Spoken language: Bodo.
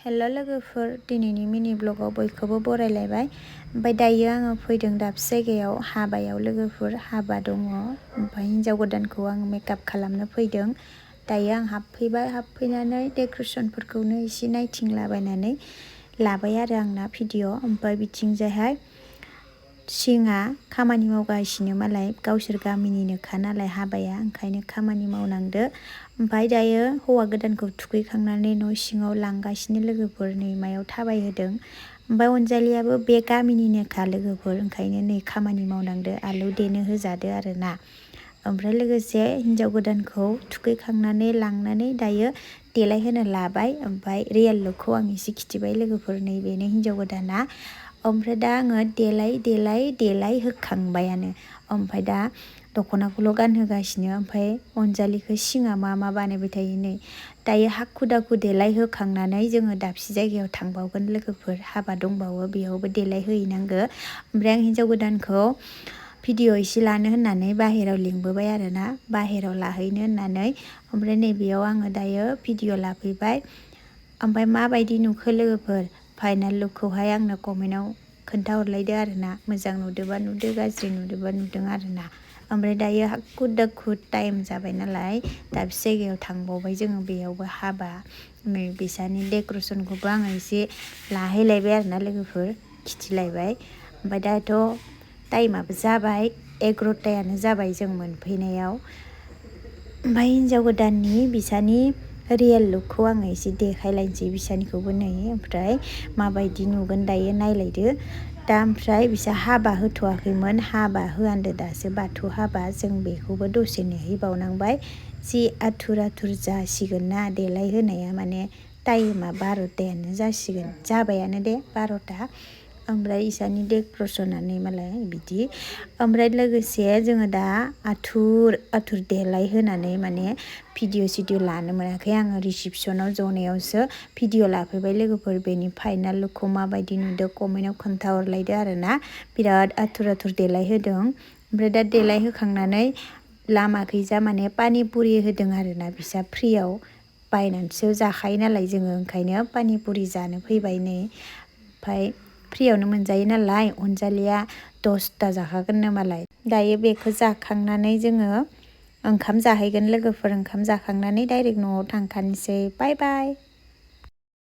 हेल' लोगोफोर दिनैनि मिनि ब्लगाव बयखौबो बरायलायबाय। ओमफ्राय दायो आङो फैदों दाबसे जायगायाव हाबायाव लोगोफोर हाबा दङ। ओमफ्राय हिन्जाव गोदानखौ आं मेकआप खालामनो फैदों। दायो आं हाबफैबाय, हाबफैनानै डेक'रेसनफोरखौनो एसे नायथिंलाबायनानै लाबाय आरो आंना भिडिअ'। ओमफ्राय बिथिंजायहाय सिंआ खामानि मावगासिनो, मालाय गावसोर गामिनिनोखा नालाय हाबाया, ओंखायनो खामानि मावनांदो। ओमफ्राय दायो हौवा गोदानखौ थुखैखांनानै न' सिङाव लांगासिनो लोगोफोर, नै मायाव थाबायहोदों। ओमफ्राय अनजालियाबो बे गामिनिनोखा लोगोफोर, ओंखायनो नै खामानि मावनांदो, आलु देनो होजादो आरोना। ओमफ्राय लोगोसे हिन्जाव गोदानखौ थुखैखांनानै लांनानै दायो देलायहोनो लाबाय। ओमफ्राय रियेल लुकखौ आं एसे खिथिबाय लोगोफोर, नै बेनो हिन्जाव गोदाना। ओमफ्राय दा आङो देलाय होखांबायानो। ओमफ्राय दा दख'नाखौल' गानहोगासिनो। ओमफ्राय अनजालिखौ सिङा मा बानायबाय थायो नै। दायो हाखु दाखु देलाय होखांनानै जोङो दाबसे जायगायाव थांबावगोन लोगोफोर, हाबा दंबावो, बेयावबो देलाय हैनांगो। ओमफ्राय आं हिन्जाव गोदानखौ भिडिअ' एसे लानो होननानै बाहेराव लिंबोबाय आरोना, बाहेराव लाहैनो होननानै। ओमफ्राय नैबेयाव आङो दायो भिडिअ' लाफैबाय। ओमफ्राय माबायदि नुखो लोगोफोर, फाइनाल लुकखौहाय आंनो कमेन्टआव खोन्थाहरलायदो आरोना। मोजां नुदोंबा नुदो, गाज्रि नुदोंबा नुदों आरोना। ओमफ्राय दायो हाखु दाखु टाइम जाबाय नालाय दाबसे जायगायाव थांबावबाय जोङो, बेयावबो हाबा। नै बिसानि डेक'रेसनखौबो आङो एसे लाहैलायबाय आरोना लोगोफोर, खिथिलायबाय। ओमफ्राय दाथ' टाइमाबो जाबाय, 11थायानो जाबाय जों मोनफैनायाव। ओमफ्राय हिन्जाव गोदाननि बिसानि रियेल लुकखौ आङो एसे देखायलायनोसै बिसानिखौबो नै। ओमफ्राय माबायदि नुगोन दायो नायलायदो। दा ओमफ्राय बिसा हाबा होथ'वाखैमोन, हाबा होआन्दो दासो, बाथौ हाबा। जों बेखौबो दसे नेहैबावनांबाय। जि आथुर जासिगोन ना देलाय होनाया, माने टाइमा 12थायानो जासिगोन, जाबायानो दे 12था। ओमफ्राय इसानि डेक'रेसनानै मालाय बिदि। ओमफ्राय लोगोसे जोङो दा आथुर देलाय होनानै माने भिडिअ' सिडिअ' लानो मोनाखै। आङो रिसिपसनाव जनायावसो भिडिअ' लाफैबाय लोगोफोर। बेनि फाइनाल लुकखौ माबायदि नुदों कमेन्टआव खोन्थाहरलायदो आरोना। बिराद आथुर देलाय होदों। ओमफ्राय दा देलाय होखांनानै लामाखैजा माने पानिपुरि होदों आरोना बिसा, फ्रियाव बायनानैसो जाखायो नालाय जोङो, ओंखायनो पानिपुरि जानो फैबाय नै। ओमफ्राय फ्रियावनो मोनजायो नालाय, अनजालिया 10था जाखागोननो मालाय। दायो बेखौ जाखांनानै जोङो ओंखाम जाहैगोन लोगोफोर। ओंखाम जाखांनानै डाइरेक्ट न'आव थांखानोसै। बाय बाय।